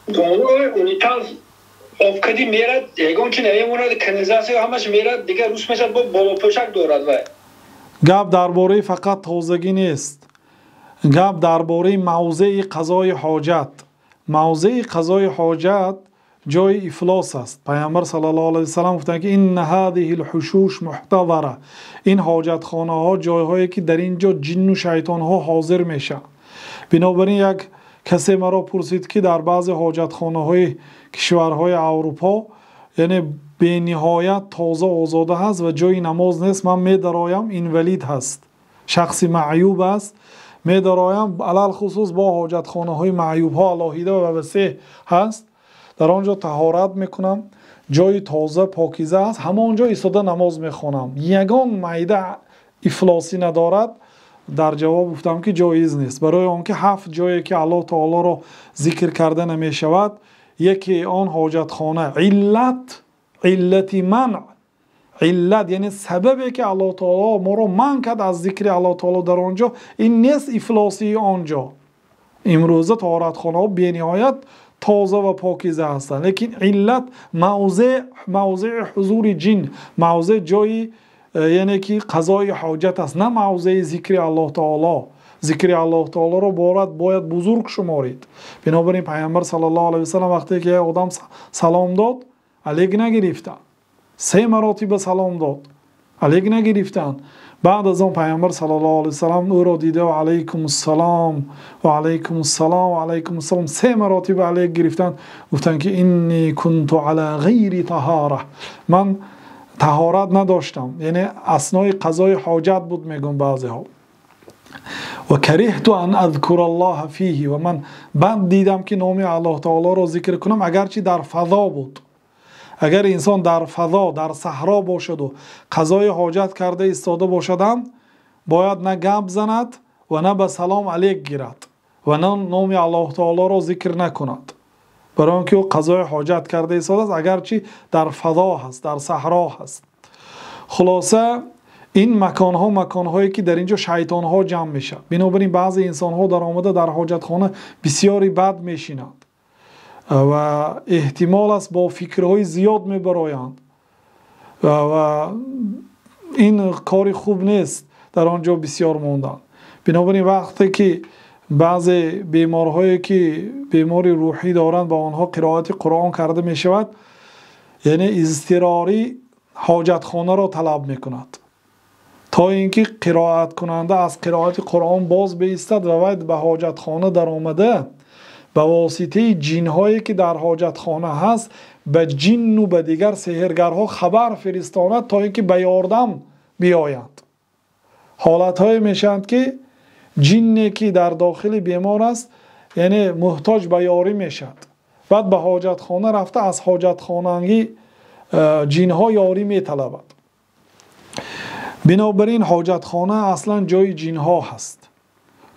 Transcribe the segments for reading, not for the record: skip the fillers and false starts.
Унитаз обкади мерад, ягон чи намемонад, канализатсия ҳамаш мерад, дигар рус мешавад, бо болопӯшак дорад вай. Гап дар бораи фақат тозагӣ нест, гап дар бораи мавзеи қазои ҳоҷат. Мавзеи қазои ҳоҷат ҷои ифлос аст. Пайғамбар саллаллоҳу алайҳи васаллам гуфтанд, ки инна ҳазиҳи лҳушуш муҳтазара, ин ҳоҷатхонаҳо ҷойҳое ки дар ин ҷо ҷинну шайтонҳо ҳозир мешаванд. Бинобар ин як касе маро пурсид, ки дар баъзе ҳоҷатхонаҳои кишварҳои Аврупо, яъне бениҳоят тоза озода ҳаст ва ҷои намоз нест, ман медароям, инвалид ҳаст, шахси маъюб аст, медароям, алалхусус бо ҳоҷатхонаҳои маъюбҳо алоҳида ва васеъ ҳаст, дар он ҷо таҳорат мекунам, ҷои тоза покиза аст, ҳамон ҷо истода намоз мехонам, ягон майда ифлосӣ надорад. Дар ҷавоб гуфтам, ки ҷоиз нест, барои он ки ҳафт ҷое ки Аллоҳ таолоро зикр карда намешавад, яке он ҳоҷатхона. Иллат, иллати манъ, иллат яъне сабабе ки Аллоҳ таоло моро манъ кард аз зикри Аллоҳ таоло дар он ҷо, ин нест ифлосии он ҷо. Имрӯза таҳоратхонаҳо бениҳоят тоза ва покиза ҳастанд, лекин иллат мавзеъ, мавзеи ҳузури ҷин, мавзеъ ҷои яъне ки қазои ҳоҷат аст, на мавзеи зикри Аллоҳ таоло. Зикри Аллоҳ таолоро бояд бузург шуморид. Бинобар ин Пайғамбар саллаллоҳу алайҳи васаллам вақте ки як одам салом дод, алек нагирифтанд, се маротиба салом дод, алек нагирифтанд. Баъд аз он Пайғамбар саллаллоҳу алайҳи васаллам ӯро дида ва алайкум ассалом ва алайкум ассалом ва алайкум ассалом се маротиба алек гирифтанд. Гуфтанд, ки инни кунту ала ғайри таҳора, ман таҳорат надоштам, яъне аснои қазои ҳоҷат буд, мегӯм баъзеҳо. Ва кариҳту ан азкура аллоҳа фиҳи, ва ман бад дидам ки номи Аллоҳ таолоро зикр кунам, агарчи дар фазо буд. Агар инсон дар фазо, дар саҳро бошаду қазои ҳоҷат карда истода бошадам, бояд на гап занад ва на ба салом алек гирад ва на номи Аллоҳ таолоро зикр накунад, барои он ки ӯ қазои ҳоҷат карда истодааст, агарчи дар фазо ҳаст, дар саҳро ҳаст. Хулоса, ин маконҳо маконҳое ки дар ин ҷо шайтонҳо ҷамъ мешаванд. Бинобар ин баъзе инсонҳо дар омада дар ҳоҷатхона бисёри бад мешинанд ва эҳтимол аст бо фикрҳои зиёд мебароянд ва ин кори хуб нест дар он ҷо бисёр мондан. Бинобар ин вақте ки баъзе беморҳое ки бемори рӯҳӣ доранд, ба онҳо қироати Қуръон карда мешавад, яъне изтирорӣ ҳоҷатхонаро талаб мекунад, то ин ки қироаткунанда аз қироати Қуръон боз биистад ва вай ба ҳоҷатхона даромада ба воситаи ҷинҳое ки дар ҳоҷатхона ҳаст ба ҷинну ба дигар сеҳргарҳо хабар фиристонад, то ин ки ба ёрдам биёянд. Ҳолатҳое мешаванд, ки ҷинне ки дар дохили бемор аст, яъне муҳтоҷ ба ёрӣ мешавад, баъд ба ҳоҷатхона рафта аз ҳоҷатхонагӣ ҷинҳо ёрӣ металабад. Бинобар ин ҳоҷатхона аслан ҷои ҷинҳо ҳаст.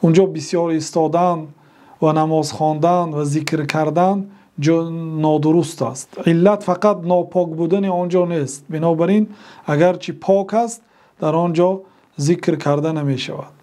Унҷо бисёр истодан ва намоз хондан ва зикр кардан нодуруст аст. Иллат фақат нопок будани он ҷо нест. Бинобар ин агарчи пок аст, дар он ҷо зикр карда намешавад.